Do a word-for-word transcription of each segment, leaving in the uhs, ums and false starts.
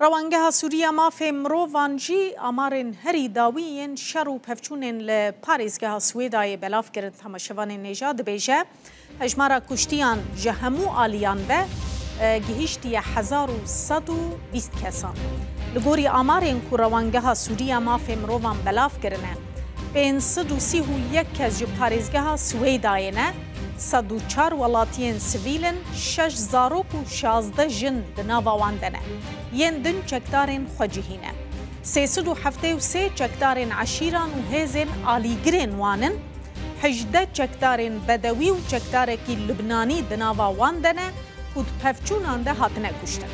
Rewangeha Sûrî ya Mafê Mirovan jî amarên herî dawî yên şer û pevçûnên li parêzgeha Swêdayê belav kirin. Temaşevanên hêja dibêje, hejmara kuştiyan ji hemû aliyan ve, e, gihîştiye hezar û sed û bîst kesan. Li gorî amarên ku Rewangeha Sûrî ya Mafê Mirovan belav kirine, pênc sed û sî û yek kes ji parêzgeha Swêdayê ne, sed û çar welatiyên sivîl in, şeş zarok û şazdeh jin di nava wan de ne. Yên din çekdarên xwecihî ne. Sê sed û heftê û sê çekdarên eşîran û hêzên alîgirên wan in, hejdeh çekdarên bedewî û çekdarekî Lubnanî di nava wan de ne ku di pevçûnan de hatine kuştin.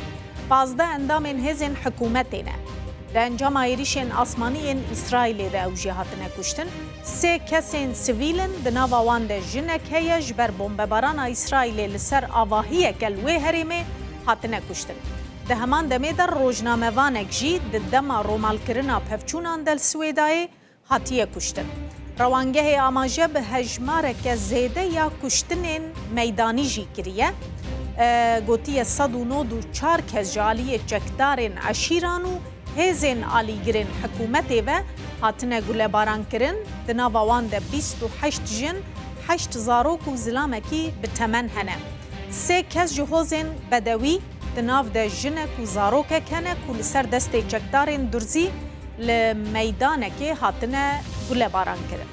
Pazdeh endamên hêzên hikûmetê ne. Di encama êrîşên asmanî yên Îsraîlê de ew jî hatine kuştin. Sê kesên sivîl in, di nava wan de jinek heye, ji ber bombebarana Îsraîlê li ser avahiyeke li wê herêmê hatine kuştin. Di heman demê de rojnamevanek jî di dema romalkirina pevçûnan de li Swêdayê hatiye kuştin. Rewangehê amaje bi hejmareke zêde ya kuştinên meydanî jî kiriye. E, gotiye sed û nod û çar kes ji aliyê çekdarên eşîran û hêzên alîgirên hikûmetê ve hatine gulebarankirin. Di nava wan de bîst û heşt jin, heşt zarok û zilamekî bi temen hene. Sê kes ji hozên bedewî, di nav de jinek û zarokek hene ku li ser destê çekdarên durzî li meydanekê hatine gulebarankirin.